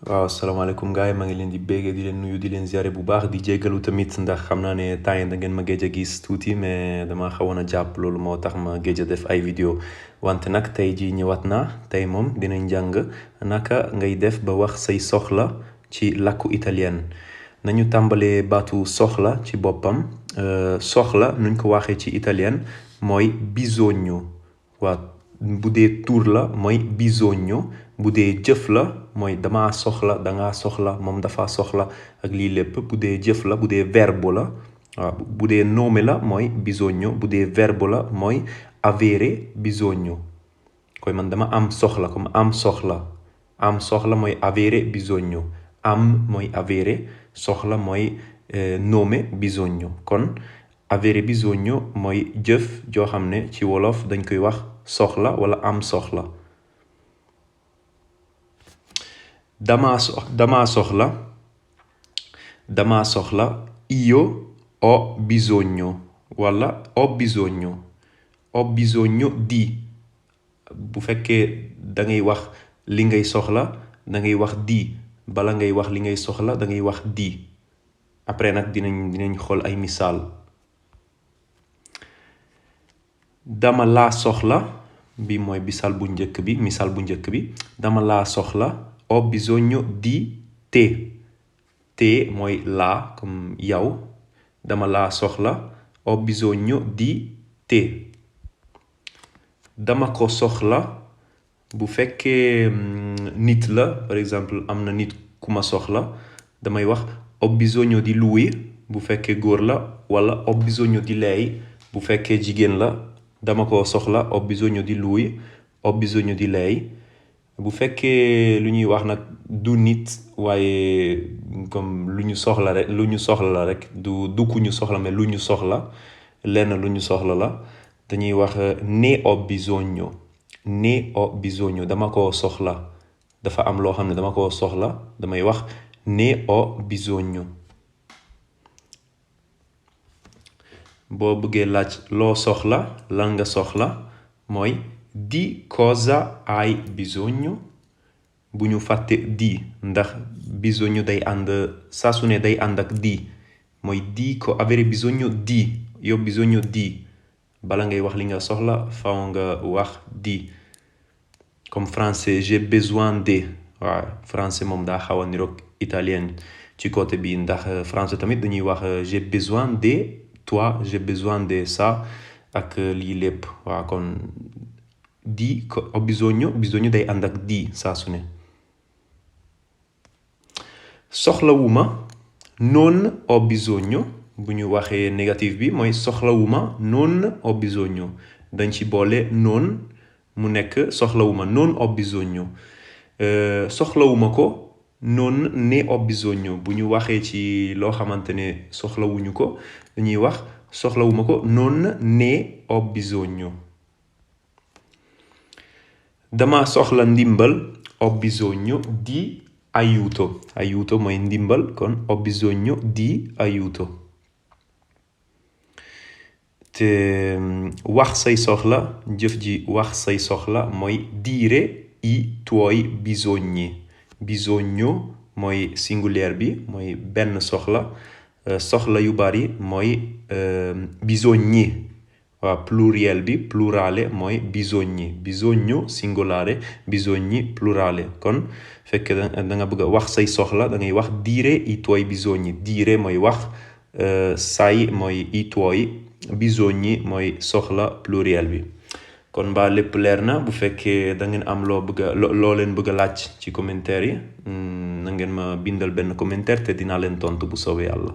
waaw asalaamaaleykum gars yi maa ngi leen di béggee di leen nuyu di leen ziare bu baax di jéggalu tamit ndax xam naa ne temps yi da ngeen ma géej a gis tuuti mais dama xawoon a jàpp loolu moo tax ma géej a def ay vidéo wante nag tey jii ñëwaat naa tey moom dinañ jàng naka ngay def ba wax say soxla ci làkku italien nañu tàmbalee baatu soxla ci boppam soxla nuñ ko waxee ci italien mooy bisogno waa bu dee tur la mooy bisogno bu dee jëf la mooy dama soxla danga soxla moom dafa soxla ak lii lépp bu dee jëf la bu dee verbo la waaw bu dee nome la mooy bisogno bu dee verbo la mooy avere bisogno koy man dama am soxla comme am soxla mooy avere bisogno am mooy avere soxla mooy nome bisogno kon avere bisogno mooy jëf joo xam ne ci wolof dañ koy wax soxla wala am soxla dama soxla io ho bisogno wala ho bisogno di bu fekkee da ngay wax li ngay soxla da ngay wax di bala ngay wax li ngay soxla da ngay wax di après nag dinañ xool ay misaal dama laa soxla bi mooy misaal bu njëkk bi dama laa soxla ho bisogno di te mooy laa comme yow dama laa soxla ho bisogno di te dama ko soxla bu fekkee nit la par exemple am na nit ku ma soxla damay wax ho bisogno di lui bu fekkee góor la wala ho bisogno di lei bu fekkee jigéen la dama ko soxla ho bisogno di lui ho bisogno di lei bu fekkee lu ñuy wax nag du nit waaye comme lu ñu soxla la rek du ku ñu soxla mais lu ñu soxla lenn lu ñu soxla la dañuy wax ne ho bisogno dama ko soxla dafa am loo xam ne dama ko soxla damay wax ne ho bisogno boo bëggee laaj loo soxla lan nga soxla mooy di cosa hai bisogno bu ñu fàtte di ndax bisogno day ànd saa su ne day ànd ak di mooy di ko avere bisogno di io ho bisogno di bala ngay wax li nga soxla faw nga wax di comme français j'ai besoin de waaw français moom daa xaw a niroog italien ci côté bi ndax français tamit dañuy wax j'ai besoin de toi j'ai besoin de ça ak lii lépp waaw kon di ko ho bisogno day ànd ak di saa su ne soxlawuma non ho bisogno bu ñu waxee négatif bi mooy soxlawuma non ho bisogno dañ ci boole non mu nekk soxlawuma non ho bisogno soxlawuma ko non ne ho bisogno bu ñu waxee ci loo xamante ne soxlawuñu ko dañuy wax soxlawuma ko non ne ho bisogno dama soxla ndimbal ho bisogno di aiuto mooy ndimbal kon ho bisogno di aiuto te wax say soxla jëf ji wax say soxla mooy dire i tuoi bisogno mooy singulier bi mooy benn soxla soxla yu bari mooy bisogni waaw pluriel bi plurale mooy bisogno singolare bisogni plurale kon fekk da nga bëgg a wax say soxla da ngay wax dire i tuoi bisogni dire mooy wax say mooy i tuoi bisogni mooy soxla pluriel bi kon mbaa lépp leer na bu fekkee da ngeen am loo leen bëgg a laaj ci commentaire yi na ngeen ma bindal benn commentaire te dinaa leen tontu bu soobee yàlla